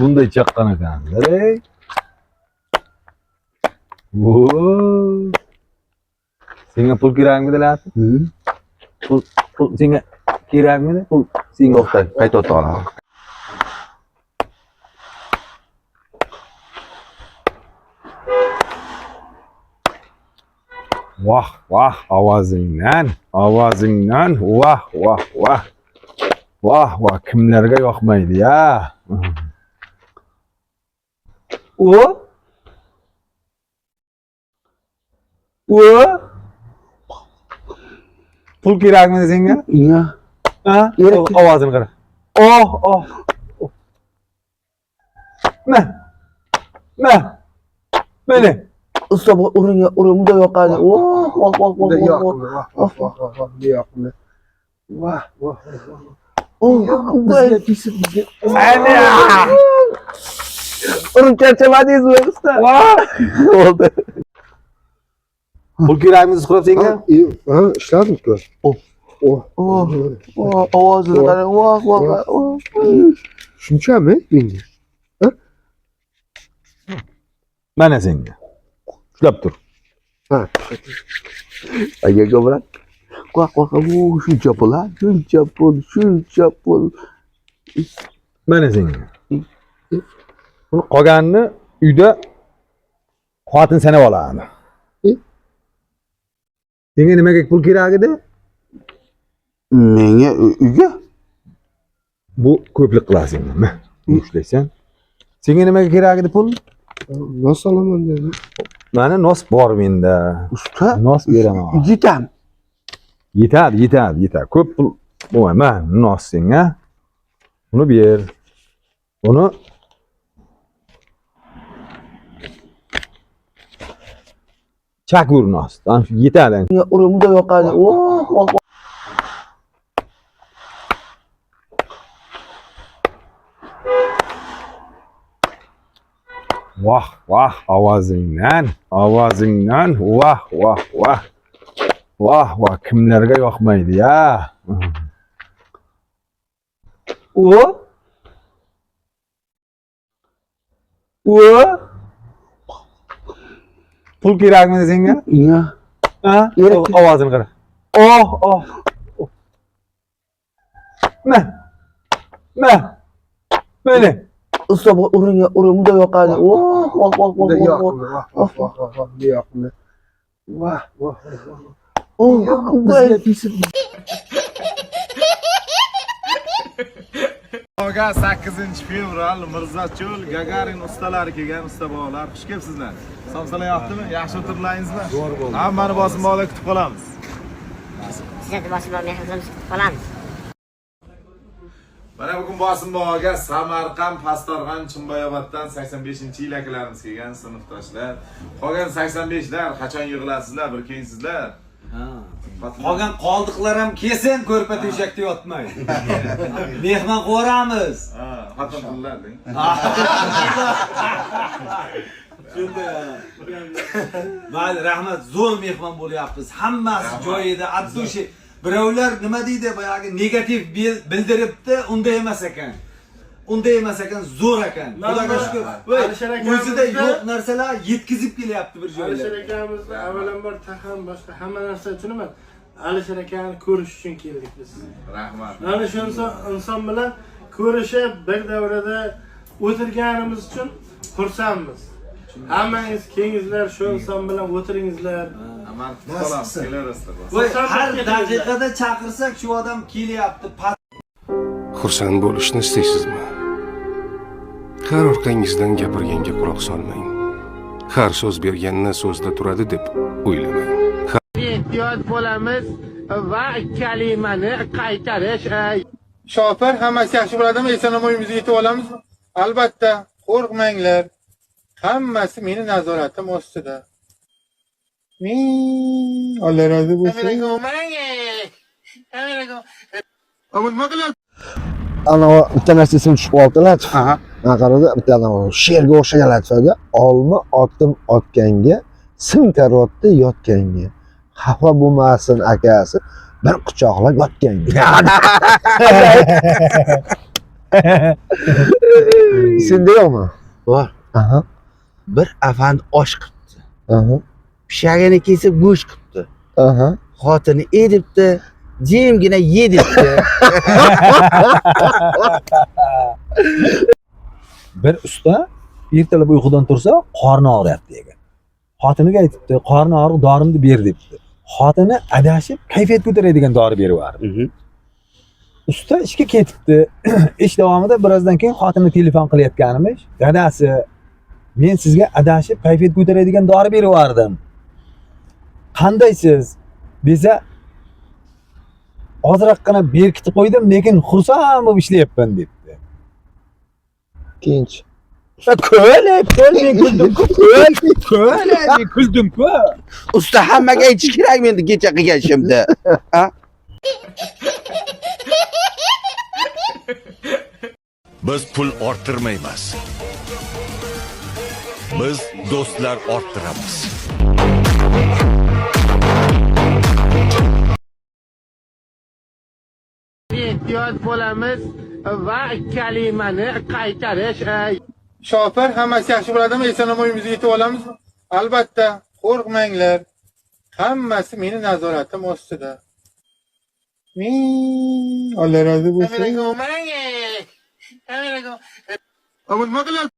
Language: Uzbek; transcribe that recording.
Bunday chaqqan ekanlar, ey. Vo. Senga pul kerakmidi, Latif? Pul senga kerakmidi? Pul senga. To'xta, qayta olaman. Vah, vah, ovozingdan, ovozingdan, vah, vah, vah. Vah, vah, kimlarga yoqmaydi ya. O? O? Pul kerakmidi senga? Ya. Ha? Kerak. Ovozini qara. Oh, oh. Oh. Ma. Ma. Mana. Usta bu uringa urin bunday yoqadi. Voh, voh, voh, voh, Bunday voh, voh. yoqimli, voh, voh, voh, voh, voh, bunday yoqimli. Voh, voh, voh, voh. Oh, Bizga tegsin, bizga. Ana! Urin charchamadingizmi usta? Voh! Bo'ldi. Pul kerakmidi Suhrob senga? Ha, ha, ishladim-ku. Oh. Oh. Oh. Oh, ovozini qarang. Voh, voh, voh. Shunchami menga? Mana senga. Ushlab tur. Ha. Aka ko'proq. Voh, voh, voh, shuncha pul, ha? Shuncha pul, shuncha pul. Mana senga. Buni qolganini uyda xotin sanab oladi. E? Senga nimaga pul kerak edi? Menga uyga Bu ko'plik qiladi senga. Ma, buni ushlaysan. Senga nimaga kerak edi pul? Nos olaman dedi. Mana nos bor menda. Usta Nos beraman. yetam. Yetadi, yetadi, yetadi. Ko'p pul bo'lmaydi. Mana nos senga. Buni ber. Buni chakur nos. Ana shu yetadi. Urin bunday yoqadi. Voh, voh, voh. Vah, vah, ovozingdan, ovozingdan, vah, vah, vah. Vah, vah, kimlarga yoqmaydi ya. O? O? Pul kerakmidi senga? Ya. Ha? Kerak. Ovozini qara. Oh, oh. Oh. Ma. Ma. Mana. Usta bu uringa urin bunday yoqadi. Voh, voh, voh, voh, Bunday voh, voh. yoqimli, voh, voh, voh, voh, voh, bunday yoqimli. Voh, voh, voh, voh. Oh, Bizga tegsin. Oga 8 fevral Mirzacho'l Gagarin ustalari kelgan usta bog'lar. Xush kelibsizlar. Somsalar yoqdimi? Yaxshi o'tirdilaringizmi? Zo'r bo'ldi. Hammani bosim bog'lar kutib qolamiz. Sizlarni bosim mehr qilamiz, kutib qolamiz. Mana bugun bosim bog'ga Samarqand, Pastdarg'om, Chimboyoboddan 85-yil akalarimiz kelgan sinfdoshlar. Qolgan 85lar qachon yig'ilasizlar, bir kelinsizlar. Qolgan qoldiqlar ham kelsin, ko'rpa to'shakda yotmay. Mehmon qo'ramiz. Ha, xotin qizlar deng. Shunday. Mayli, rahmat, zo'r mehmon bo'lyapmiz. Hammasi joyida, от души. Birovlar nima deydi, boyagi negativ bildiribdi, unday emas ekan. Unday emas ekan, zo'r ekan. Xudoga shukr. Voy, Alisher o'zida akamizda- yo'q narsalar yetkazib kelyapti bir Alisher joylarga. akamizni avvalambor taxam boshqa hamma narsa uchun emas. Alisher akani ko'rish uchun keldik biz. Rahmat. Mana shu inson bilan ko'rishib bir davrada o'tirganimiz uchun xursandmiz. Hammangiz kelingizlar, shu inson bilan o'tiringizlar. Aman kutib qolamiz, kelaverasizlar. Voy, Xursand har bo'lib ketingizlar. daqiqada chaqirsak shu odam kelyapti. Xursand bo'lishni istaysizmi? Har orqangizdan gapirganga quloq solmang. Har so'z berganni so'zda turadi deb o'ylamang. Ehtiyot bo'lamiz va kalimani qaytarish Shofir, hammasi yaxshi bo'ladimi? Eson omon uyimizga yetib olamizmi? Albatta, qo'rqmanglar. Hammasi meni nazoratim ostida. Alloh rozi bo'lsin. Nima qilyapsiz? Anavi bitta narsa esimga tushib qoldi, Latif. Man qaradi, bitta anavi she'rga o'xshagan latifada olma otdim otganga, simkaryapti yotganga. Xafa bo'lmasin akasi, bir quchoqlab yotganga. Senda yo'qmi? Bor. Aha. Bir afandi osh qilibdi. Aha. Pishagini kesib go'sht qilibdi. Aha. Xotini edibdi, jimgina yedibdi. Bir usta ertalab uyqudan tursa qorni og'riyapti ekan. Xotiniga aytibdi, qorni og'riq dorimni ber debdi. Xotini adashib kayfiyat ko'taradigan dori berib yubordi. Usta ishga ketibdi. Ish davomida birozdan keyin xotini telefon qilayotganimish, dadasi, men sizga adashib kayfiyat ko'taradigan dori berib yubordim. Qandaysiz? Desa, ozroqgina berkitib qo'ydim, lekin xursand bo'lib ishlayapman debdi. Keyinchi. Ko'l, ko'l, men kuldim-ku, ko'l, ko'l, men kuldim-ku. Usta hammaga aytish kerak meni kecha qilgan ishimni. Ha? Biz pul orttirmaymiz. Biz do'stlar orttiramiz. Ehtiyot bo'lamiz va kalimani qaytarish. Shofir, hammasi yaxshi bo'ladimi? Eson-omon uyimizga yetib olamizmi? Albatta, qo'rqmanglar. Hammasi meni nazoratim ostida. Alloh rozi bo'lsin. Nima qilyapsiz?